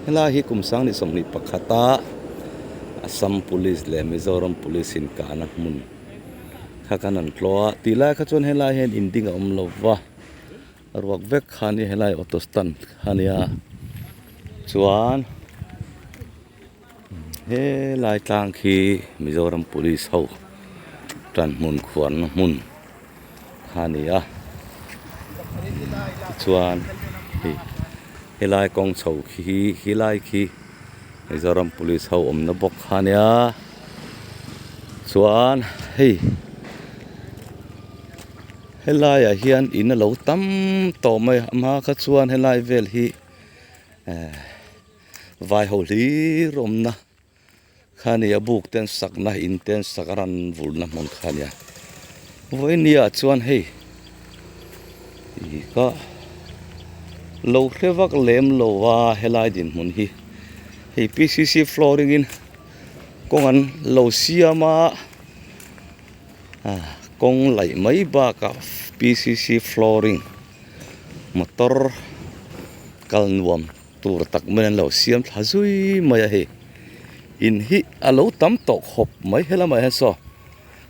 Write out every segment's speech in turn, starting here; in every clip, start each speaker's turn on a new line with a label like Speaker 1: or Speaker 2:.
Speaker 1: Helai hi kum sang ni 21 a Assam Police leh Mizoram Police in kahna hmun kha kan han tlawh a tih lai kha chuan helai hian in ding a awm lo va ruak vek kha a nia helai auto stand kha a nia chuan helai tlang khi Mizoram Police ho tan hmun khuarna hmun kha a ni a tichuan hei helai kawng chho khi helai khi Mizoram Police ho awmna bawk kha a nia chuan hei helaiah hian in a lo tam tawh mai a hma kha chuan helai vel hi eh vai ho hlir awmna. Kha nia buk te an sakna in te an sak a ran vulhna hmun kha nia vawinia chuan hei ih ka lo hre vak lem lo a helai dinhmun hi hei p c c flooring in kawng an lo siam a kawng laih mai bakah p c c flooring motor kal nuam. Tur tak mai an lo siam thla zui mai a hei in hi a lo tam tawh khawp mai helamah hian saw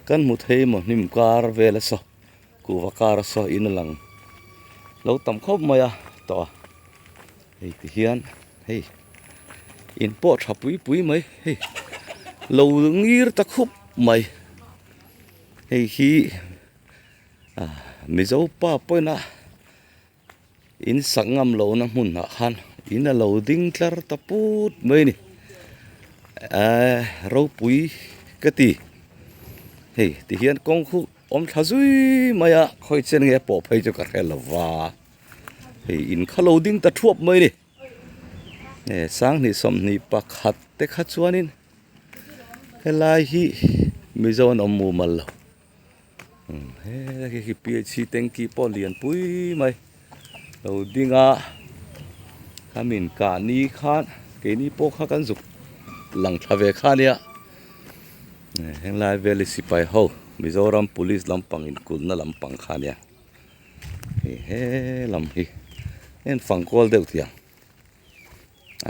Speaker 1: kan hmu thei maw hnim kar vel a saw kuhva kar a saw in a lang lo tam khawp mai a tawh a hei ti hian hei in pawh tha pui pui mai hei lo ngir ta khup mai hei hi mizo pa pawhin a. In sak ngam lohna hmunah khan in a lo ding tlar ta put mai a ni eee ropui ka ti hei ti hian kawng khu awm thla zui mai a khawi chen nge pawh phei chu ka hre lo va hei in kha lo ding ta thuap mai a ni e sanghnih 21 te kha chuanin helai hi mizo an awm mumal lo. He khi phc tanky pawh lian pui mai lo ding a khamin kahni khan keini pawh kha kan zuk lang tha ve kha ania henglai vel hi sipai ho Mizoram police lampang in kulhna lampang kha ania hei he lam hi a in fang kual deuh tiang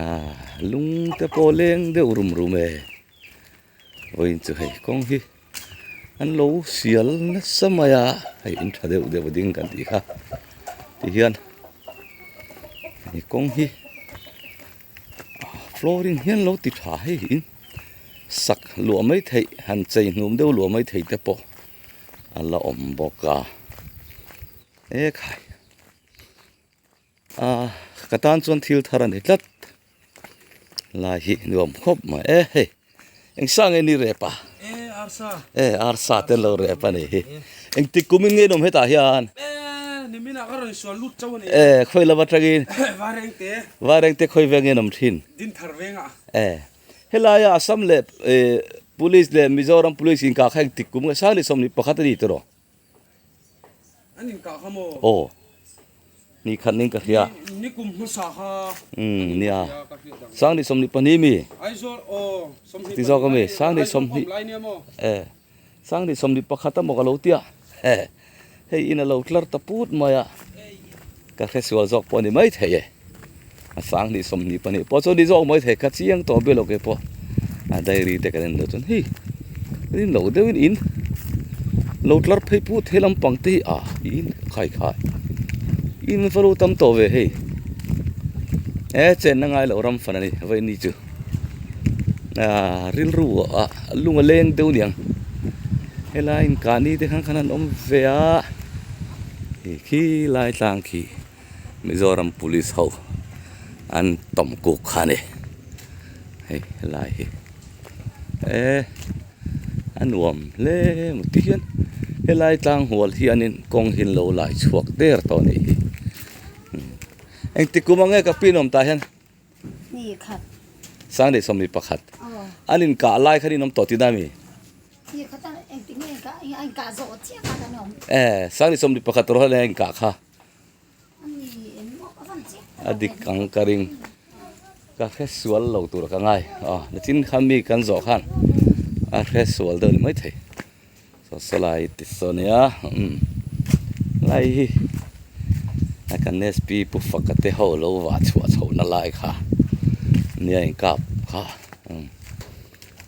Speaker 1: ah lung te pawh leng deuh rum rum e. Vawiin chu hei kawng hi an lo sial nasa mai a hei in tha deuh deuh a ding kan tih kha tihian hei kawng hi flooring hian lo ti tha hei in sak luah mai theih han chei hnum deuh luah mai theih te pawh a la awm bawk a ekhai. Ah ka tan chuan thil thar a ni tlat lai hi nuam khawp mai e hei eng sa nge ni rep a e arsa te an lo rep a ni hi engtik kum in nge in awm hetah hian e khawi lam atangin vairengte khawi veng nge in awm thin e helaia Assam leh police leh Mizoram police inkah kha engtik kum nge sang ni 21 a ni tiraw.
Speaker 2: An inkah kha maw?
Speaker 1: Aw. Ni khat ning ka hria.
Speaker 2: Ni kum hmasa kha.
Speaker 1: Um nia. Sang ni 22 mi.
Speaker 2: Aizawl aw 22.
Speaker 1: Ti zawk ami sang ni 20. Eh. Sang ni 21 a maw ka lo tia. Hei in a lo tlar ta put mai a. Ka hre sual zawk pawh a ni mai thei e. A sang ni 22 pawh chu ni zawk mai thei ka chiang tawh ber lo keipawh. A diary te kan en loh chuan hei rin loh deuhin in lo tlar phei put he lampang te hi ah in khai khai in va lo tam tawh ve hei e chenna ngai loh ram fan a ni vawiin chu ah rilru ah lung a leng deuh aniang helai in kahni te khan khan an awm ve a. Hei khi lai tlang khi Mizoram police ho an tawm kuk kha a ni hei helai hi e a nuam hle maw ti hian helai tlang hual hianin kawng hi an lo lai chhuak der tawh a nih hi engtik kum ang nge ka pi an awm tah hian sang leh 11 an inkah lai khan in awm tawh tihna ami. Eh sang ni 11 tur hian a inkah kha a dik ang ka ring ka hre sual lo tur ka ngai aw nichin kha mi kan zawh khan a hre sual deuh ni maithei saw sawlai ti saw nia umm lai hi a kan sp pu faka te ho lo vah chhuah chhoh na lai kha. Nia in kap kha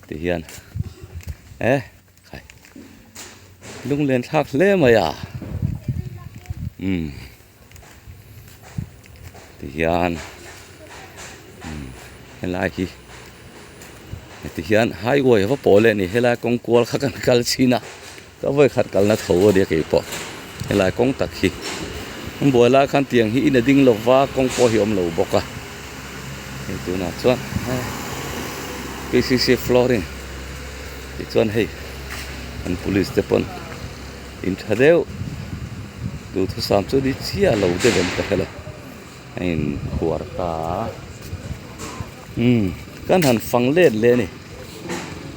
Speaker 1: ti hian eh khai lunglen thlak hle mai a umm ti hian umm helai hi heti hian highway a va pawh leh a ni helai kawng kual kha kan kal chhin a ka vawi khat kalna tho a nia keipawh helai kawng tak hi an buai lai khan tiang hi in a ding lova kawng pawh hi a awm lo bawk a hei tunah chuan P C C flooring tichuan hei an police te pawn in tha deuh duhthusam chu ni chiah lo deuh em ka hre lo a inkhuar ta a umm kan han fang let leh a ni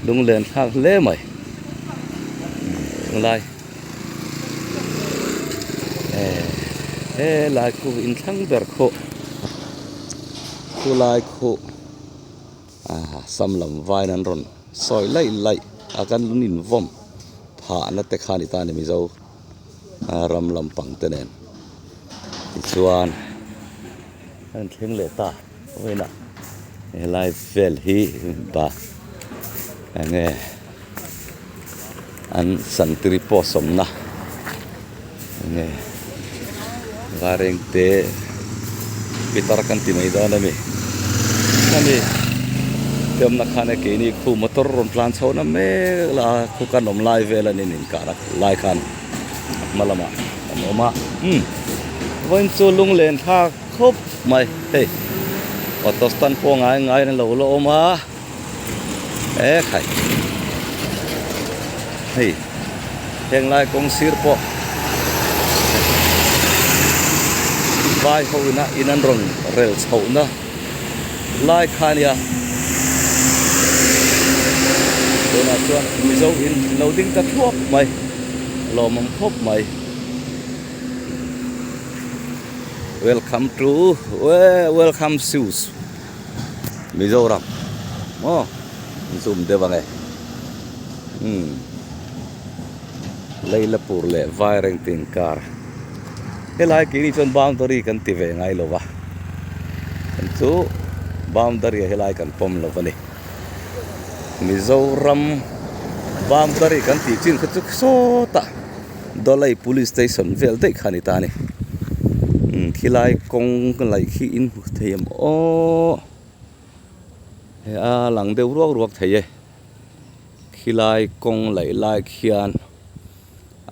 Speaker 1: lunglen thlak hle mai chulai eh helai khu inthlang ber khu chulai khu ah sam lam vain an rawn sawi laih laih a kan invawm phahna te kha a ni ta a ni mizo ram lampang te nen tichuan an thleng leh ta vawiinah helai vel hi ba enge an santiri post awmna enge varengte pitar kan ti mai dawn ami khami te awmna khan e keini khu motor rawn tlan chho na mek la khu kan awm lai vel a ni inkahna lai khan a hma lamah an awm a umm vawiin chu lunglen thlak khawp mai hei auto stand pawh ngai ngai in a lo la awm a e khai hei heng lai kawng sir pawh vai ho ina in an rawn rel chhoh na lai kha a nia tunah chuan mizo in lo ding ta thuap mai lawmawm khawp mai. Welcome to welcome shoes Mizoram maw zoom deuh ang e umm Leilapur leh Vairengte inkar helai keini chuan boundary kan ti ve ngai lo va kan chu boundary ah helai kan pawm lo a ni Mizoram boundary kan tih chin kha chu sawtah. Dawlai police station vel daih kha a ni ta a ni umm khilai kawng laih khi in hmu thei em aw he a lang deuh ruak ruak thei e khilai kawng laih lai khian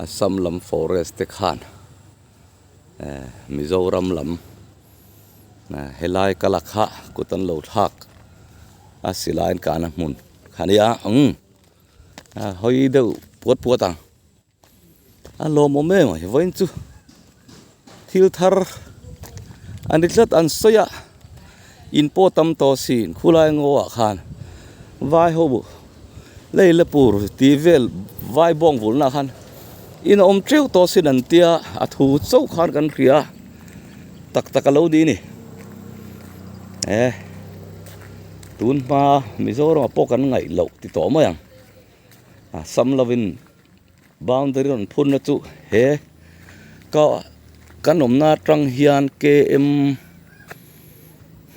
Speaker 1: Assam lam forest te khan eh Mizoram lam helai kala kha kut an lo thlak a silai an kahna hmun kha a nia umm. A hawi deuh puat puat ang a lawmawm em a vawiin chu thil thar a ni tlat an sawi a in pawh tam tawh sin khulai ngaw ah khan vai ho lei la pur tih vel vai bawng vulna ah khan in a awm teuh tawh sin an tia a thu chauh khan kan hria tak tak a lo ni a ni eh. Tun hma Mizoram ah pawh kan ngaih loh ti tawh mai ang. A sam lovin boundary rawn phun na chu he ka kan awmna atang hian km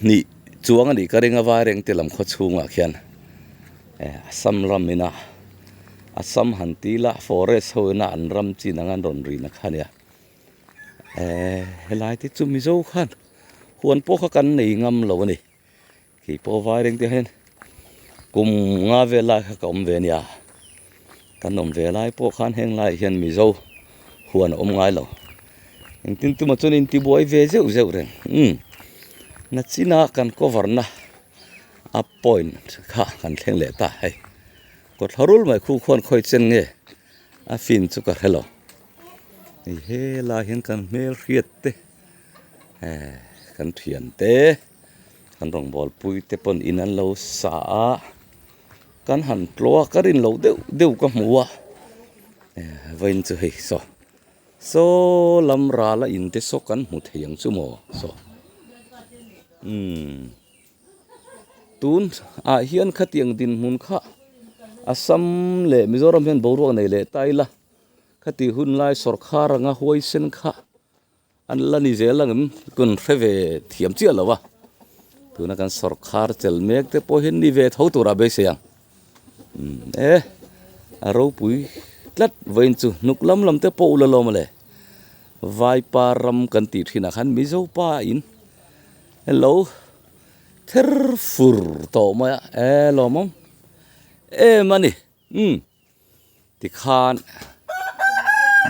Speaker 1: hnih chuang a nih ka ring a Vairengte lam khaw chhungah khian eh Assam ram ina Assam han ti ila forest ho ina an ram chin anga an rawn rina kha a nia. Eh helai te chu Mizo khan huan pawh kha kan nei ngam lo a ni. Kei pawh vai reng te hian kum nga vel lai kha ka awm ve ania kan awm ve lai pawh khan heng laiah hian mizo huan a awm ngai lo engtin tumah chuan intibuai ve zeuh zeuh reng umm nachina kan cover na a point kha kan thleng leh ta hei kawthla rul mai khu khuan khawi chen nge a fin chu ka hre lo hei helai hian kan hmel hriat te eh kan thian te. Kan rawngbâwl puite pawn in an lo sa a, kan han tlawh a, ka rin loh deuh deuh ka hmu a, vawiin chu hei saw saw lam rala in te saw kan hmu thei ang chu maw saw umm tun ah hian khatiang dinhmun kha Assam leh Mizoram hian boruak nei leh ta ila khati hun lai sawrkhar anga huaisen kha. An la ni zel ang em? Kun hre ve thiam chiah lo a. Tuna kan sawrkhar chel mek te pawh hian ni ve tho tura beisei ang. Umm e a ropui tlat vawiin chu hnuk lam lam te pawh ula lawm a le. Vaipa ram kan tih thinah khan Mizo pa in hello ther fur tawh mai a e lawmawm em a ni umm tikhan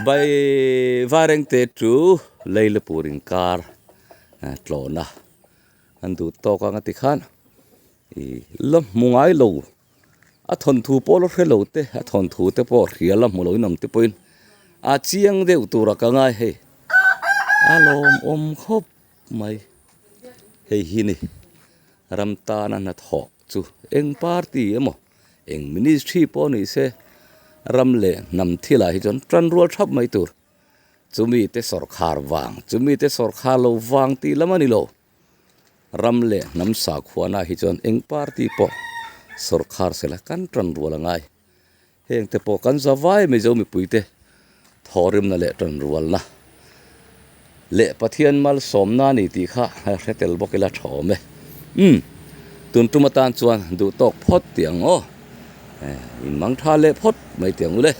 Speaker 1: vai Vairengte chu Leilapur inkar tlawhna an duh tawk ang a tikhan. Ih la hmu ngai lo a thawnthu pawh la hre lo te a thawnthu te pawh hria la hmu lo in awm te pawhin a chiang deuh tura ka ngai hei a lawmawm khawp mai hei hi ni ram tana hnathawh chu eng party emaw eng ministry pawh ni se ram leh hnam thil ah hi chuan tan rual thap mai tur chumi te sawrkhar vang chumi te sawrkhar lo vang tih lam a ni lo. Ram leh hnam sakhuana hi chuan eng party pawh sawrkhar sela kan tan rual a ngai. Heng te pawh kan za vai Mizo mipuite thawhrimna leh tan rualna leh Pathian malsawmna a ni tih kha hre tel bawk ila tha awm e. Umm tun tum atan chuan duh tawk phawt tih ang aw. In mang tha leh phawt mai tih ang u le.